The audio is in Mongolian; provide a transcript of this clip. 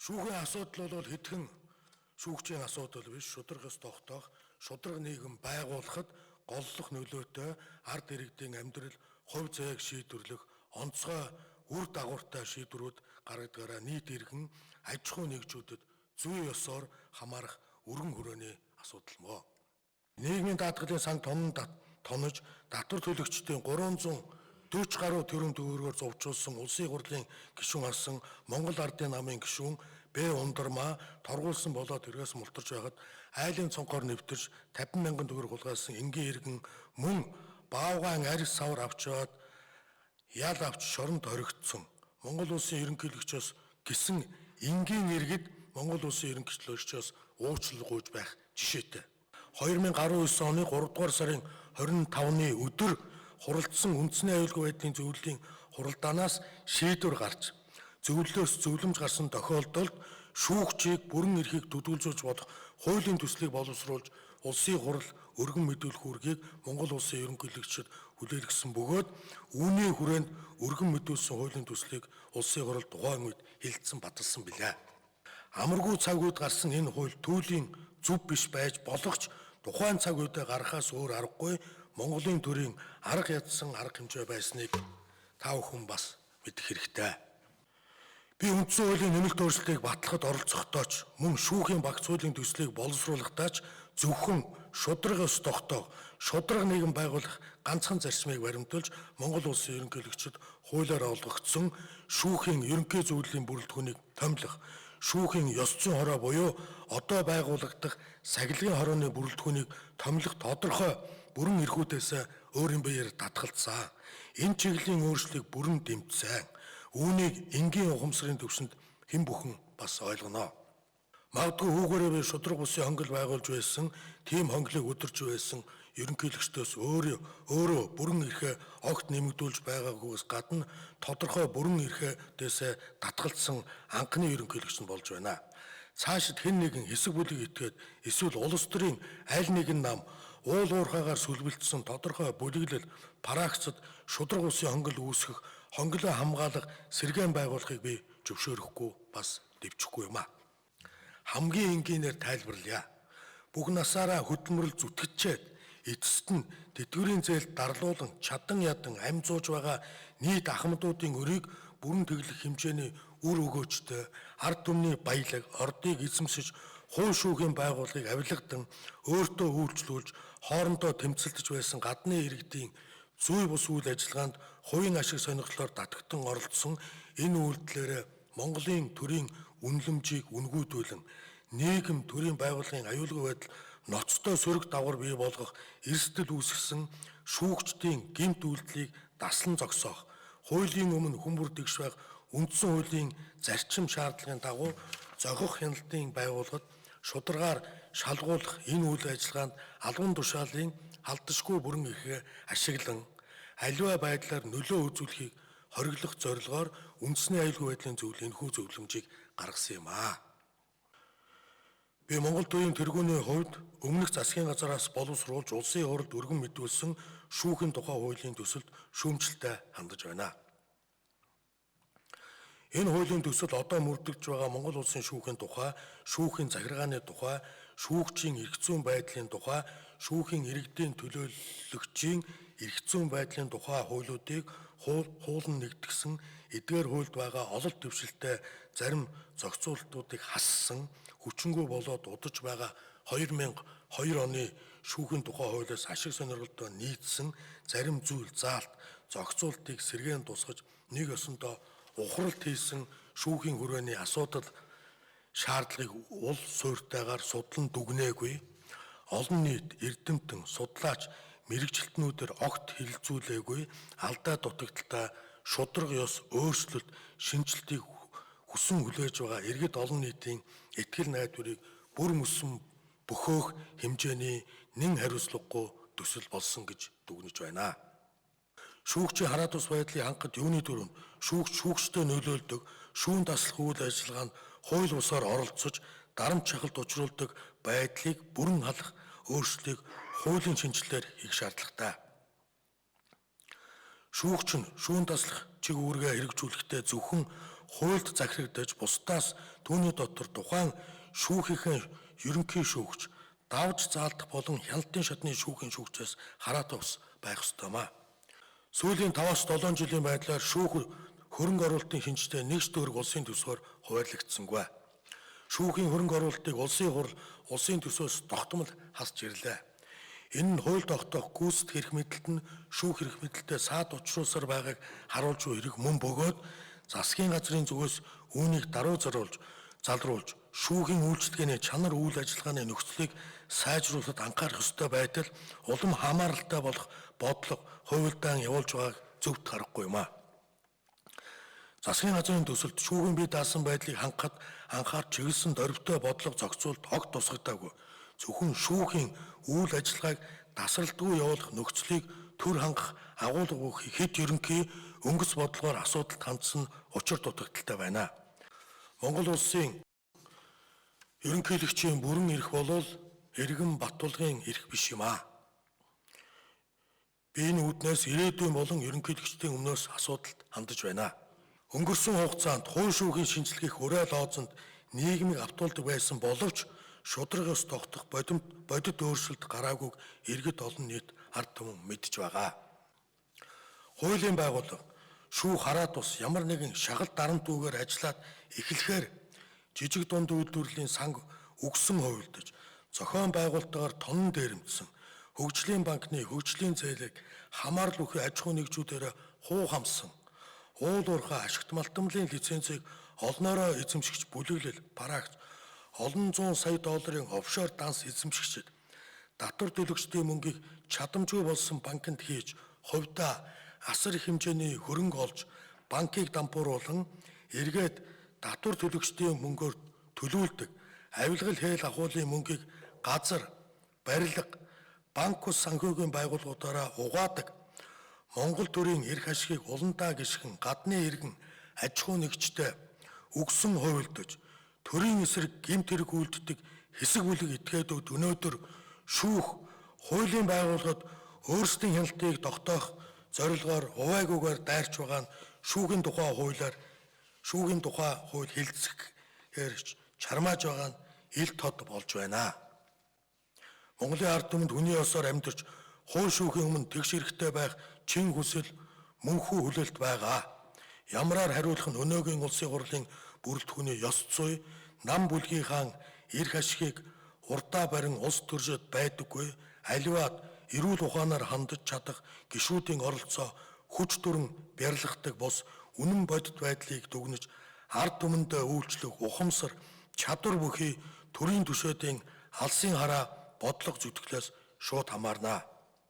Шүүхийн асуудал бол хэдхэн шүүгчийн асуудал биш, шударга ёс тогтоох, шударга нийгэм байгуулахад голлох нөлөөтэй ард иргэдийн амьдрал, хувь заяаг шийдвэрлэх онцгой үр дагавартай шийдвэрүүд гаргадгаараа нийт иргэн аж ахуй нэгжүүдэд зүйн ёсоор хамаарах өргөн хүрээний асуудал мөө. Нийгмийн даатгалын сан тонож татвар төлөгчдийн 340 гаруй тэрбум төгрөгөөр зувчулсан улсын хурлын гишүүн асан Монгол Ардын намын гишүүн Б. Ундармаа торгуулсан болоод тэргээс мултарч байхад айлын цонхоор нэвтэрч 50 мянган төгрөг хулгайлсан энгийн иргэн мөн баавгаан арьс савар авч яваад ял авч шоронд хоригдсон Монгол улсын ерөнхийлөгчөөс гисэн энгийн иргэд Монгол улсын ерөнхийлөгчөөс уучлал гуйж байх жишээтэй. 2019 оны 3 дугаар сарын 25-ны өдөр хуралдсан үндэсний аюулгүй байдлын зөвлөлийн хуралдаанаас шийдвэр гарч зөвлөлөөс зөвлөмж гарсан тохиолдолд шүүгчийг бүрэн эрхийг төдийлжүүлж болох хуулийн төслийг боловсруулж улсын хурал өргөн мэдүүлэх үүргийг Монгол улсын ерөнхийлөгчид хүлээлгэсэн бөгөөд үүний хүрээнд өргөн мэдүүлсэн хуулийн төслийг улсын хурал тухайн үед хэлэлцсэн баталсан билээ. Амаргүй цаг үед гарсан энэ хууль түүлийн зөв биш байж болох ч тухайн цаг үедээ гаргахаас өөр аргагүй Монголын төрийн арга ядсан арга хэмжээ байсныг та бүхэн бас мэдэх хэрэгтэй. Би үндсэн хуулийн нэмэлт өөрчлөлтийг батлахад оролцохдоо ч мөн шүүхийн багц хуулийн төслийг боловсруулахдаа ч зөвхөн шударга ёс тогтоох, шударга нийгэм байгуулах ганцхан зарчмыг баримталж Монгол улсын ерөнхийлөгчид хуулиар олгогдсон шүүхийн ерөнхий зөвлөлийн бүрэлдэхүүнийг томилох, шүүхийн ёс зүйн хороо буюу одоо байгуулагдах сахилгын хорооны бүрэлдэхүүнийг томилох тодорхой бүрэн эрхүүдээс өөрийн биеэр татгалзсан. Энэ чиглэлийн өөрчлөлтийг бүрэн дэмжсэн. Үүнийг энгийн ухамсарын төвшөнд хэн бүхэн бас ойлгоно. Магадгүй хүүгээрээ би шударга бусын хонгил байгуулж байсан, тийм хонглыг өдөрж байсан ерөнхийлөгчдөөс өөрөө бүрэн эрхээ огт нэмэгдүүлж байгаагүйгээс гадна тодорхой бүрэн эрхээдээсээ татгалзсан анхны ерөнхийлөгч нь болж байна. Цаашид хэн нэгэн хэсэг бүлэг итгээд эсвэл улс төрийн аль нэгэн нам уул уурхайгаар сүлбэлдсэн тодорхой бүлэглэл пракцад шударга усын хонгил үүсгэх, хонглоо хамгаалах сэргээн байгуулахыг би зөвшөөрөхгүй бас дэвжихгүй юм а. Хамгийн энгийнээр тайлбарлая. Бүх насаараа хөдөлмөрлөл зүтгэжчээд эцэст нь тэтгэврийн зээл дарлуулан чадан ядан амь зууж байгаа нийт ахмадуудын өрийг бүрэн тэглэх хэмжээний үр өгөөчтэй ард түмний баялаг ордыг эзэмшиж хуу шүүхийн байгууллагыг авилгадан өөртөө үйлчлүүлж хоорондоо тэмцэлдэж байсан гадны иргэдийн зүй бус үйл ажиллагаанд хувийн ашиг сонирхлоор татагтан оролцсон энэ үйлдэлээр Монголын төрийн үнэлэмжийг үнгүйдүүлэн нийгэм төрийн байгууллагын аюулгүй байдал ноцтой сөрөг дагавар бий болгох эрсдэл үүсгэсэн шүүгчдийн гэмт үйлдэлийг даслан зогсоох, хуулийн өмнө хүн бүр тэгш байх үндсэн хуулийн зарчим шаардлагын дагуу зохих хяналтын байгууллагад шударгаар шалгуулах энэ үйл ажиллагаанд албан тушаалын халдашгүй бүрэн эрхээ ашиглан аливаа байдлаар нөлөө үзүүлэхийг хориглох зорилгоор үндэсний аюулгүй байдлын зөвлөл энэхүү зөвлөмжийг гаргасан юм аа. Би Монгол төрийн тэргүүний хувьд өмнөх засгийн газараас боловсруулж улсын хурлд өргөн мэдүүлсэн шүүхийн тухай хуулийн төсөлд шүүмжлэлтэй хандаж байна. Энэ хуулийн төсөл одоо мөрдөгдөж байгаа Монгол улсын шүүхийн тухай, шүүхийн захиргааны тухай, шүүгчийн эрх зүйн байдлын тухай, шүүхийн иргэдийн төлөөлөгчийн эрх зүйн байдлын тухай хуулиудыг хуулан нэгтгэсэн эдгээр хуульд байгаа ололт дэвшилтэй зарим зохицуултуудыг хассан, хүчингүй болоод удаж байгаа 2002 оны шүүхийн тухай хуулиас ашиг сонирхолтой нийцсэн зарим зүйл заалт зохицуултыг сэргээн тусгаж нэг ёсондоо ухралт хийсэн шүүхийн хүрээний асуудал шаардлагыг ул суурьтайгаар судлан дүгнээгүй, олон нийт эрдэмтэн судлаач мэргэжилтнүүдээр огт хэлэлцүүлээгүй алдаа дутагдaltaй шударга ёс өөрчлөлт шинэчлэлтийг хүсэн хүлээж байгаа иргэд олон нийтийн итгэл найдварыг бүр мөсөн бөхөөх хэмжээний нэн хариуцлагагүй төсөл болсон гэж дүгнэж байна. Шүүгчийн хараа тус байдлыг хангахад юуны түрүүнд шүүгч шүүгчтэй нөлөөлдөг шүүн таслах үйл ажиллагаанд хууль бусаар оролцож дарамт шахалт учруулдаг байдлыг бүрэн халах өөрчлөлтийг хуулийн шинэчлэлээр хийх шаардлагатай. Шүүгч нь шүүн таслах чиг үүргээ хэрэгжүүлэхдээ зөвхөн Хуульд захирагдаж бусдаас түүний дотор тухайн шүүхийнхээ ерөнхий шүүгч, давж заалдах болон хяналтын шатны шүүхийн шүүгчээс хараатай ус байх ёстой юм а. Сүүлийн 5-7 жилийн байдлаар шүүх хөрөнгө оруулалтын шинжтэй нэг ч төгрөг улсын төсвөөр хуваарлагдсангүй. Шүүхийн хөрөнгө оруулалтыг улсын хурал улсын төсвөөс тогтмол хасж ирлээ. Энэ нь хууль тогтоох гүйцэтгэх эрх мэдэлт нь шүүх эрх мэдэлтэд саад учруулсаар байгааг харуулж буй хэрэг мөн бөгөөд засгийн газрын зүгээс үүнийг даруй залруулж шүүхийн үйлчилгээний чанар үйл ажиллагааны нөхцөлийг сайжруулахад анхаарах ёстой байтал улам хамааралтай болох бодлого хувилдаан явуулж байгааг зөвхт харахгүй юм а. Засгийн газрын төсөлд шүүхийн бие даасан байдлыг хангахад анхаарч чиглэсэн дөрвтэй бодлого зохицуулт огт тусгадаагүй. Зөвхөн шүүхийн үйл ажиллагааг тасралтгүй явуулах нөхцөлийг төр хангах агуулга бүхий хэд ерөнхий өнгөц бодлогоор асуудалд хандсан учир дутагдaltaй байна. Монгол улсын ерөнхийлөгчийн бүрэн эрх болвол иргэн Баттулгын эрх биш юм аа. Би энэ үүднээс ирээдүйн болон ерөнхийлөгчдийн өмнөөс асуудалд хандаж байна. Өнгөрсөн хугацаанд хууль шүүхийн шинжилгээх уриа лоозонд нийгмийг автуулдаг байсан боловч шударга ёс тогтох бодит өөрчлөлт гараагүйг иргэд олон нийт ард түмэн мэдж байгаа. Хуулийн байгууллага шүүх хараа тус ямар нэгэн шагал дарамтгүйгээр ажиллаад эхлэхээр жижиг дунд үйлдвэрлэлийн санг үгсэн хувилдаж, зохион байгуулалтаар тонон дээрэмдсэн хөгжлийн банкны хөгжлийн зээлийг хамаарал бүхий аж ахуйн нэгжүүдээр хуу хамсан уул уурхай ашигт малтамлын лицензийг олноороо эзэмшигч бүлэглэл парагч олон зуун сая долларын офшор данс эзэмшигчид татвар төлөгчдийн мөнгийг чадамжгүй болсон банкнд хийж хувьдаа асар их хэмжээний хөрөнгө олж банкыг дампууруулан эргээд татвар төлөгчдийн мөнгөөр төлүүлдэг авилгал хээл ахуулын мөнгийг газар, барилга, банк ус санхүүгийн байгууллагуудаараа угаадаг Монгол төрийн эрх ашигыг уландаа гишгэн гадны иргэн аж ахуй нэгжтэй үгсэн хувилдаж төрийн эсрэг гэмт хэрэг үйлддэг хэсэг бүлэг этгээдүүд өнөөдөр шүүх хуулийн байгууллагад өөрсдийн хяналтыг тогтоох зорилгоор хуваагүйгээр дайрч байгаа нь шүүхийн тухай хуулиар шүүхийн тухай хууль хэлцэхээр чармааж байгаа нь ил тод болж байна. Монголын ард түмэнд хүний ёсоор амьдарч хууль шүүхийн өмнө тэгш эрхтэй байх чин хүсэл мөнхүү хүлээлт байгаа. Ямраар хариулах нь өнөөгийн улсын хурлын бүрэлдэхүүний ёс зүй нам бүлгийнхаа эрх ашигыг урдаа барин улс төршөд байдаггүй аливаад эрүүл ухаанаар хандаж чадах гишүүдийн оролцоо хүч дүрэн бярлахдаг бус үнэн бодит байдлыг дүгнэж ард түмэндээ үйлчлэх ухамсар чадвар бүхий төрийн түшөөдийн алсын хараа бодлого зүтгэлээс шууд хамаарна.